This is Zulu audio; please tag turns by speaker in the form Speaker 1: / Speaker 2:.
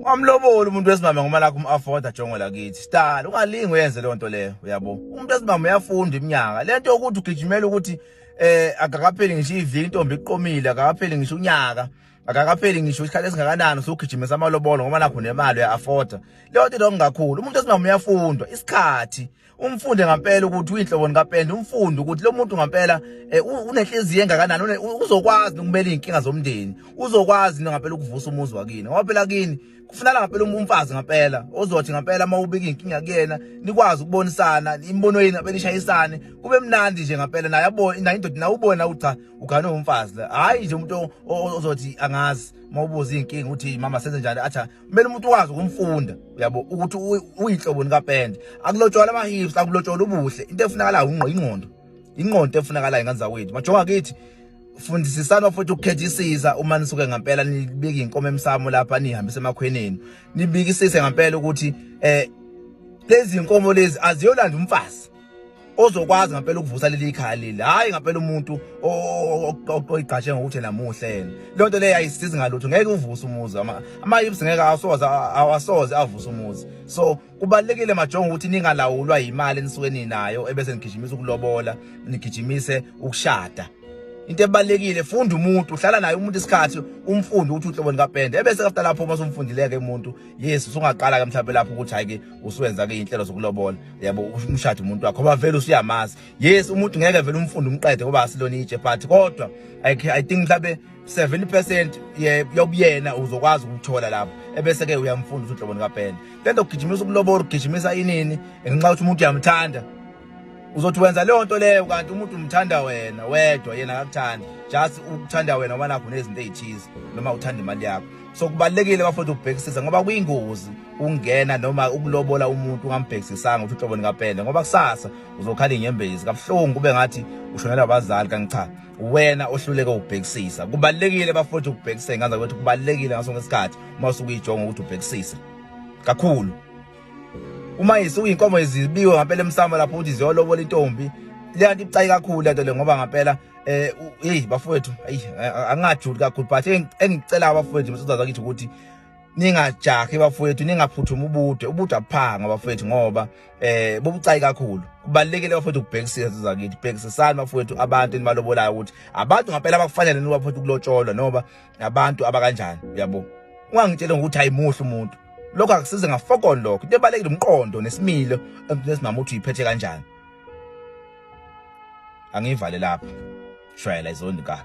Speaker 1: Ungamloboli umuntu wesimame ngoba lakho um-afforda jongo lakithi. Sidala ungalingi uyenze leyo nto leyo, uyabo. Umuntu wesimame uyafunda iminyaka. Lento yokuthi ugijimela ukuthi akakapheli ngisho iviki intombi iqomile, akakapheli ngisho unyaka, akakapheli ngisho isikhathi esingakanani usugijimisa amalobolo ngoba nakho nemali uya-afforda. Leyo nto ilongo kakhulu. Umuntu wesimame uyafundwa isikhathi. Umfunde ngampela ukuthi uyinhlobo nikapende, umfunde ukuthi lo muntu ngampela unenhliziyo engakanani, uzokwazi ukumela izinkinga zomndeni, uzokwazi ngampela ukuvusa umuzi wakini. Ngoba phela kini kufuneka ngampela umfazi ngampela ozothi ngampela uma ubika inkinga kuyena nikwazi ukubonisana, imibono yenu ngampela ishayisane, kube mnandi nje ngampela, naye abone naye indoda nawe ubona ukuthi cha uganwe umfazi la. Hayi nje umuntu ozothi angazi uma ubuza inkinga ukuthi mama senze njani, athi kumele umuntu ukwazi ukumfunda, uyabo, ukuthi uyinhlobo nikapende. Akulotsholwa ama-hips, akulotsholwa ubuhle, into efunakalayo ingqondo, ingqondo efunakalayo ingane zakwethu. Majonga kithi fundisisana futhi ukukhethisisa uma nisuke ngampela nibika inkomo emsamo lapha nihambise emakhweneni, nibikisise ngampela ukuthi lezi inkomo lezi aziyolanda umfazi ozokwazi ngampela ukuvusa leli khaya leli. Hayi ngampela umuntu oyigqashe ngokuthi namuhle yena, leyo nto leyo ayisizi ngalutho, ngeke uvuse umuzi. Ama-hips ngeke asoze awasoze avuse umuzi. So kubalulekile majongo ukuthi ningalawulwa imali enisuke ninayo ebese nigijimisa ukulobola, nigijimise ukushada. Into ebalulekile, funda umuntu, uhlala naye umuntu isikhathi, umfunde ukuthi uhlobo nikapende, ebese after lapho uma usumfundileke umuntu, yes, usungaqala ke mhlawumbe lapho ukuthi hayi ke usuwenza ke inhlelo zokulobola, yabo, umshado umuntu wakho ngoba vele usuyamazi. Yes, umuntu ngeke vele umfunde umqede ngoba asilona itshe, but kodwa I think mhlawumbe 70% yobuyena uzokwazi ukuthola lapho, ebese ke uyamfunda ukuthi uhlobo nikapende. Lento ukugijimisa ukulobola, ukugijimisa inini ngenxa yokuthi umuntu uyamthanda, uzothi wenza leyo nto leyo kanti umuntu umthanda wena wedwa, yena akakuthandi, just ukuthanda wena ngoba nakho nezinto ezithize noma uthanda imali yakho. So kubalulekile bafowethu ukubhekisisa ngoba kuyingozi ukungena noma ukulobola umuntu ungambhekisisanga ukuthi uhlobo nikapende, ngoba kusasa uzokhala inyembezi kabuhlungu kube ngathi ushonelwa abazali, kanti cha wena ohluleke ukubhekisisa. Kubalulekile bafowethu ukubhekisisa ingane zakwethu, kubalulekile ngaso sonke isikhathi uma usuke uyijonga ukuthi ubhekisise kakhulu. Uma isuke inkomo izibiwe ngampela emsamo lapho ukuthi ziyolobola intombi, leya nto ibucayi kakhulu lento le, ngoba ngampela hey bafowethu, hey angajuli kakhulu, but engicela abafowethu msuza zakithi ukuthi ningajahi bafowethu, ningaphuthumi ubude, ubude abuphanga bafowethu, ngoba bubucayi kakhulu. Kubalulekile bafowethu ukubhekisisa zakithi, bhekisisani bafowethu abantu enibalobolayo ukuthi abantu ngampela abakufanele niba bafowethu kulotsholwa noma abantu abakanjani, uyabo. Ungangitsheli ngokuthi ayimuhle umuntu, lokho akusize ngafokon lokho. Into ebalulekile umqondo nesimilo esimama uthi uyiphethe kanjani. Angivale lapho, shwayela izondi kabi.